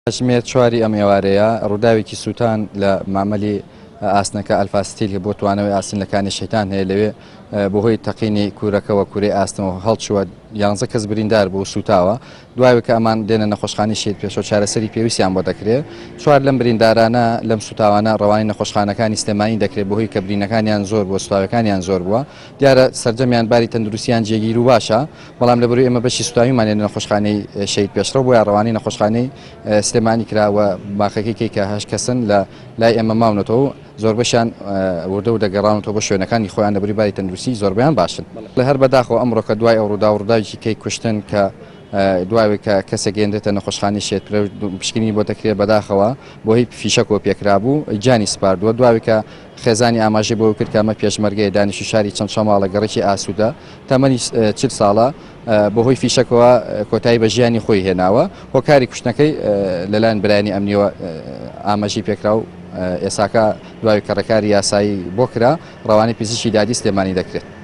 کاتژمێر چواری ئەم ئێوارەیە ڕووداوێکی سووتان لە مامەلی ئاسنەکە ئەلفا ستیل بۆ توانەوەی ئاسن لە کانی شەیتان هەیە لەوێ بەهۆی تەقینی کورەکەوە کورەی ئاسنەوە هەڵچووە یانزە کەس بریندار بوو سووتاوە دوای کە ئەمان دێنە نەخۆشخانەی شەهید پێشەوە چارەسەری پێویستیان بۆ دەکرێت چوار لەم بریندارانە لەم سووتاوانە ڕەوانی نەخۆشخانەکانی سلێمانی دەکرێت بەهۆی کە برینەکانیان زۆر بووە سوتاوەکانیان زۆر بووە دیارە سەرجەمیان باری تەندروستیان جێگیر و باشە بەڵام لەبەرئەوەی ئێمە بەشی سوتاویمان لە نەخۆشخانەی شەهید پێشڕەو بۆیە ڕەوانەی نەخۆشخانەی سلێمانی کرا و باقیەکەی کەی کە هەشت کەسن لە لای ئێمە ماونەتەوە و زۆربەشیان وردە وردە گەڕاونەتەوە بۆ شوێنەکانی خۆیان لەبەری باری تەندروستی زۆربەیان باشن. هەر بەداخەوە ئەمڕۆ کە دوای ئەو ڕووداو ڕووداوێکی کەی کوشتن کە دوای کە کەسێک گەیەندرێتە نەخۆشخانەی شەهید پێشڕەو پشکنینی بۆ دەکرێت بەداخەوە بۆ هی فیشەکەوە پێکرابوو گیانی سپاردووە دوای کە خێزانی ئاماژەی بەوە کرد کە ئەمە پێشمەرگەیە دانیشتوی شاری چەمچەماڵە گەڕەکی ئاسوودە تەمەنی 40 ساڵە بەهۆی فیشەکەوە کۆتایی بە ژیانی خۆی هێناوە هۆکاری کوشتنەکەی لەلایەن برایانی ئەمنیەوە ئاماژەی پێکرا و ئێساکە دوای کە ڕێکاری یاسایی بۆ کرا ڕەوانەی پزیشکی دادی سلێمانی دەکرێت.